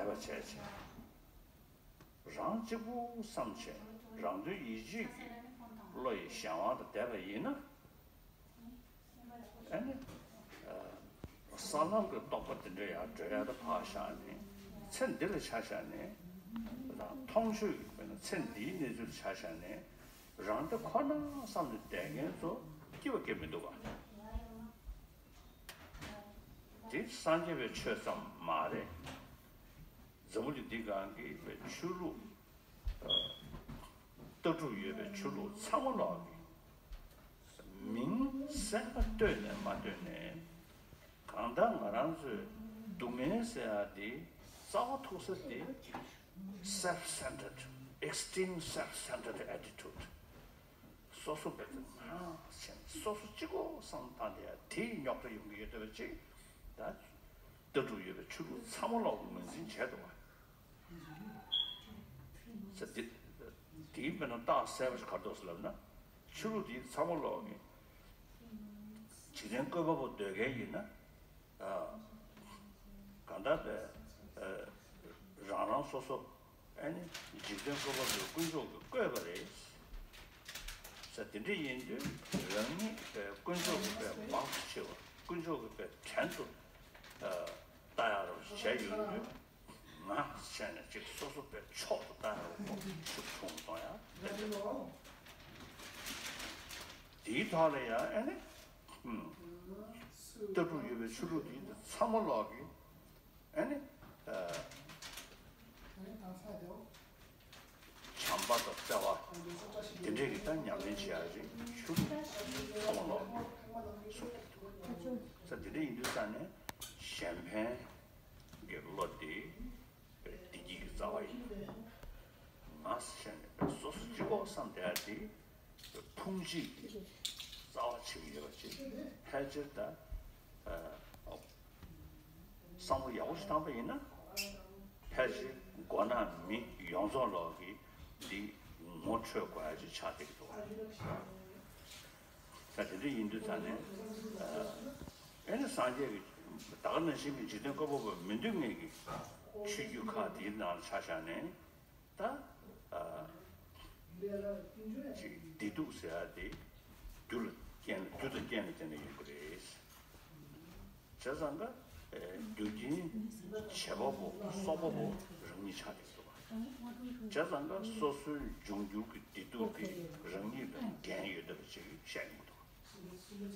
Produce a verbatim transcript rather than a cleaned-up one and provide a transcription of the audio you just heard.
བྱས་པ་བྱས་བྱས། རང་གཅིག་པུ་བསམ་བྱས་རང་དོན་ཡིད་བྱེད་ཀྱི་བློ་ཡི་གཞན་དབང་དུ་བསྡད་པ་ཡིན་ན། ཨ་ནི། ས་ལམ་གྱི་རྟོགས་པ་དེ་འདྲ་ཡར་བགྲོད་ཡག་ཏུ་ཕར་བཞག་ནས། ཚེ་འདི་ལ་ཆ་བཞག་ནས། མཐོང་ཆོས་ཀྱི་དཔེར་ན་ཚེ་འདིའི་གནས་ཚུལ་ལ་ཆ་བཞག་ནས། རང་བདེ་ཁོ་ན་བསམ་ནས་བསྡད་མཁན་ཚོ་སྐྱིད་པ་སྐྱེ་མི་འདུག་ག་དེ་སངས་རྒྱས་པའི་ཆོས་ཙམ་མ་རེད། འཛམ་བུ་གླིང་འདི་སྒང་གི་ཆོས་ལུགས། ལྟ་གྲུབ་ཡོད་པའི་ཆོས་ལུགས་ཚང་མ་ལོག་གི་མིང་གསལ་པོ་བཏོན་ནས་མ་བཏོན་ནས། གང་ལྟར་ང་རང་ཚོའི་སྡུག་བསྔལ་ཟེར་ཡ་དེ་རྩ་བ་ཐུག་ས་དེ་self-centered, extreme self-centered attitude. སོ་སོ་བས་ང་ཟེར་ནས་སོ་སོ་གཅིག་པོ་བསམ་བཏང་དེ་དེའི་རྙོག་དྲ་ཡོང་གི་ཡོད་བསྡད་པ་ཅིག་ད་ལྟ་གྲུབ་ཡོད་པའི་ཆོས་ལུགས་ཚང་མ་ལོག་ངོས་འཛིན་བྱས་འདུག་བ། ཟེར་དེ་དེའི་དཔེར་ན་རྟགས་གསལ་པོ་ཞིག་ག་རེ་འདུག་ཟེར་ལབ་ན། ཆོས་ལུགས་དེ་ཚང་མ་ལོག་གི་འཇིག་རྟེན་བཀོད་པ་པོ་འདོད་མཁན་ཡིན་ན། གང་ལྟར་བས་རང་རང་སོ་སོ་ཨ་ནི་འཇིག་རྟེན་བཀོད་པ་པོའི་དཀོན་མཆོག་གིས་བཀོད་པ་རེད་ཟེར། དེ་འདྲ་ཡིན་དུས་རང་ཉིད་པའི་དཀོན་མཆོག་གི་པའི་བང་དུ་ཕྱེ་བ། དཀོན་མཆོག་གི་པའི་བྲན་དུ་ལྟ་ཡག་རོགས་བྱས་ཡོང་དུས། ང་བྱས་ནས་ཅིག་སོ་སོ་པའི་མཆོག་ཏུ་ལྟ་ཡག་ཁོ་ཤུགས་ཆུང་གཏོང་ཡག་དེ་འདྲ། དེའི་ཐོག་ལ་ཡང་ཨ་ནི། ལྟ་གྲུབ་ཡོད་པའི་ཆོས་ལུགས་དེ་ཚང་མ་ལོག་གི་ཨ་ནི། བྱམས་པ་དང་བརྩེ་བ་དེ་འདྲས་ཀྱི་ད་ཉམས་ལེན་བྱེད་ཡག་ཅིག་ཆོས་ལུགས་ཚང་མ་ལོག་གི་གསུངས་ཏེ་འདུག་ས་དེ་འདྲ་ཡིན་དུས་ཙང་ནས་གཞན་ཕན་གྱི་བློ་དེ། བདེ་སྐྱིད་ཀྱི་རྩ་བ་ཡིན། ང་ཟེར་ནས་སོ་སོ་གཅིག་པོ་བསམ་བསྡད་ཡ་དེ་ཕུང་བྱེད་ཀྱི་རྩ་བ་ཆེ་གི་ཡོད་པ་ཅིག་ཕལ་ཆེར་ད་བསམ་བློ་ཡག་པོ་ཞིག་བཏང་པ་ཡིན་ན། ཕལ་ཆེར་མགོ་ནག་མི་ཡོངས་རྫོགས་ལོག་གི་འདི་ངོ་འཕྲོད་དགོས་ཡ་ཅིག་ཆགས་བསྡད་ཀྱི་འདུག་ད་དེ་འདྲ་ཡིན་དུས་ད་ནས་ཨེ་ནི་སངས་རྒྱས་ཀྱི་ད་ག་ནང་བཞིན་གྱི་འཇིག་རྟེན་བཀོད་པ་པོ་མི་འདུག་ངེས་ཀྱི་ཆོས་བརྒྱུད་ཁག་དེའི་ནང་ལ་ཆ་བཞག་ནས་ད་ཅིག་བདེ་སྡུག་ཟེར་ཡ་དེ་རྒྱུ་ལ་རྐྱེན་རྒྱུ་དང་རྐྱེན་ལ་བརྟེན་ནས་ཡོང་གི་རེད། བྱས་ཙང་ཀ་རྒྱུ་རྐྱེན་བྱེད་པ་པོ་གསོག་པ་པོ་རང་ཉིད་ཆགས་བསྡད་འདུག་བ། བྱས་ཙང་ཀ་སོ་སོའི་འབྱུང་འགྱུར་གྱི་བདེ་སྡུག་དེ་རང་ཉིད་ལ་འགན་ཡོད་བསྡད་པ་ཅིག་བཤད་ཡོང་གི་འདུག